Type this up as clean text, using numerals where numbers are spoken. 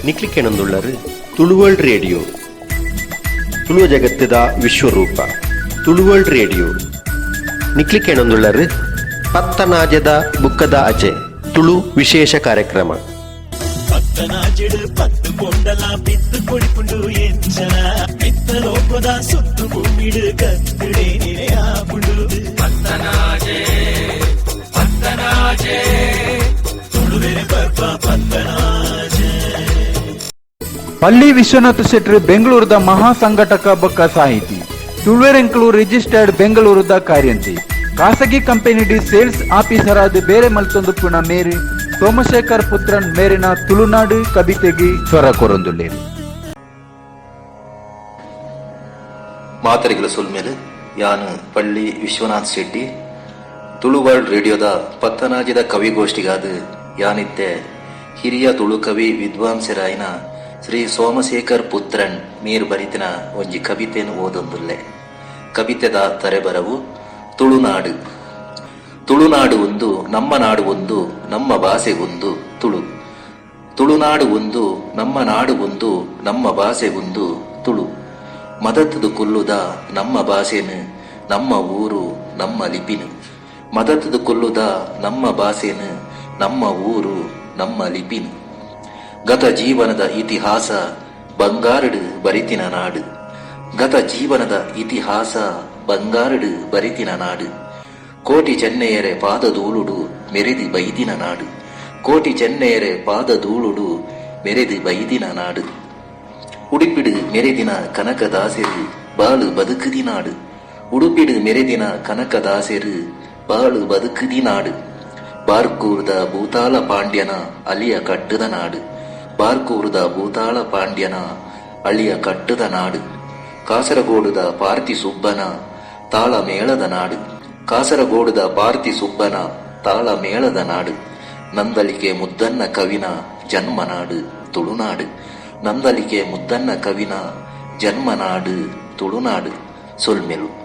ನಿಕ್ಲಿ ಕೆಣಂದುಳ್ಳರು Tulu world radio, Tuluva ಜಗತ್ತದ ವಿಶ್ವರೂಪ Tulu world radio. ನಿಕ್ಲಿ ಕೆಣಂದುಳ್ಳರು ಪತ್ತನಾಜದ ಬುಕ್ಕದ ಅಜೆ Tulu ವಿಶೇಷ ಕಾರ್ಯಕ್ರಮ. ಪತ್ತನಾಜಿಡು ಪತ್ತು ಪೊಂಡಲ ಬಿತ್ತು ಕೊಡಿಪುಂಡು ಎಂಚನ ಮಿತ್ತ ಲೋಕದ ಸುತ್ತು ಭೂಮಿಡು ಕತ್ತುಡೆ ನಿರೆಯಾಪುಂಡು. ಪತ್ತನಾಜೆ ಪತ್ತನಾಜೆ ತುಳುವೆರೆ ಪರ್ಬ ಪತ್ತನಾಜೆ. ಪಳ್ಳಿ ವಿಶ್ವನಾಥ ಶೆಟ್ರು ಬೆಂಗಳೂರದ ಮಹಾ ಸಂಘಟಕ ಬೊಕ್ಕ ಸಾಹಿತಿ. ತುಳುವೆರೆಂಕುಲು ರಿಜಿಸ್ಟರ್ಡ್ ಬೆಂಗಳೂರುದ ಕಾರ್ಯಂತಿ. ಖಾಸಗಿ ಕಂಪನಿಡಿ ಸೇಲ್ಸ್ ಆಫೀಸರ್ ಆದ್ ಬೇರೆ ಮಲ್ತೊಂದು ಪುಣ ಮೇರು ಸೋಮಶೇಖರ್ ಪುತ್ರನ್ ಮೇರಿನ ತುಳುನಾಡು ಕವಿತೆಗೆ ಸ್ವರ ಕೊರೊಂದುಲ್ಲೇರು. ಮಾತರಿಗಳ ಸೊಲ್ಮೆಲು. ಯಾನು ಪಳ್ಳಿ ವಿಶ್ವನಾಥ್ ಶೆಟ್ಟಿ. ತುಳು ವರ್ಲ್ಡ್ ರೇಡಿಯೋದ ಪತ್ತನಾಜಿದ ಕವಿಗೋಷ್ಠಿಗಾದ ಯಾನಿತ್ತೆ ಹಿರಿಯ ತುಳು ಕವಿ ವಿದ್ವಾಂಸರಾಯಿನ ಶ್ರೀ ಸೋಮಶೇಖರ್ ಪುತ್ರನ್ ಮೇರ್ ಬರಿತಿನ ಒಂಜಿ ಕವಿತೆನ್ ಓದೊಂದುಲ್ಲೆ. ಕವಿತೆದ ತರೆಬರವು ತುಳುನಾಡು. ತುಳುನಾಡು ಒಂದು, ನಮ್ಮ ನಾಡು ಒಂದು, ನಮ್ಮ ಭಾಷೆ ಒಂದು ತುಳು. ತುಳುನಾಡು ಒಂದು, ನಮ್ಮ ನಾಡು ಒಂದು, ನಮ್ಮ ಭಾಷೆ ಒಂದು ತುಳು. ಮದತದ ಕುಲ್ಲುದ ನಮ್ಮ ಭಾಷೆನು, ನಮ್ಮ ಊರು, ನಮ್ಮ ಲಿಪಿನು. ಮದತದ ಕುಲ್ಲುದ ನಮ್ಮ ಭಾಷೆನು, ನಮ್ಮ ಊರು, ನಮ್ಮ ಲಿಪಿನು. ಗತ ಜೀವನದ ಇತಿಹಾಸ ಬಂಗಾರಡು ಬರಿತಿನ ನಾಡು. ಗತ ಜೀವನದ ಇತಿಹಾಸ ಬಂಗಾರಡು ಬರಿತಿನ ನಾಡು. ಕೋಟಿ ಚೆನ್ನೆಯರೆ ಪಾದಧೂಳುಡು ಮೆರೆದಿ ಬೈದಿನ ನಾಡು. ಕೋಟಿ ಚೆನ್ನೆಯರೆ ಪಾದಧೂಳುಡು ಮೆರೆದಿ ಬೈದಿನ ನಾಡು. ಉಡುಪಿಡು ಮೆರೆದಿನ ಕನಕದಾಸೆರು ಬಾಳು ಬದುಕುದಿ ನಾಡು. ಉಡುಪಿಡು ಮೆರೆದಿನ ಕನಕದಾಸೆರು ಬಾಳು ಬದುಕುದಿ ನಾಡು. ಬಾರ್ಕೂರ್ದ ಭೂತಾಳ ಪಾಂಡ್ಯನ ಅಲಿಯ ಕಟ್ಟುದ ನಾಡು. ಬಾರ್ಕೂರ್ದ ಭೂತಾಳ ಪಾಂಡ್ಯನ ಅಳಿಯ ಕಟ್ಟುದ ನಾಡು. ಕಾಸರಗೋಡುದ ಪಾರ್ತಿ ಸುಬ್ಬನ ತಾಳಮೇಳದ ನಾಡು. ಕಾಸರಗೋಡುದ ಪಾರ್ತಿ ಸುಬ್ಬನ ತಾಳಮೇಳದ ನಾಡು. ನಂದಳಿಕೆ ಮುದ್ದನ್ನ ಕವಿನ ಜನ್ಮನಾಡು ತುಳುನಾಡು. ನಂದಳಿಕೆ ಮುದ್ದನ್ನ ಕವಿನ ಜನ್ಮನಾಡು ತುಳುನಾಡು. ಸೊಲ್ಮೆಲು.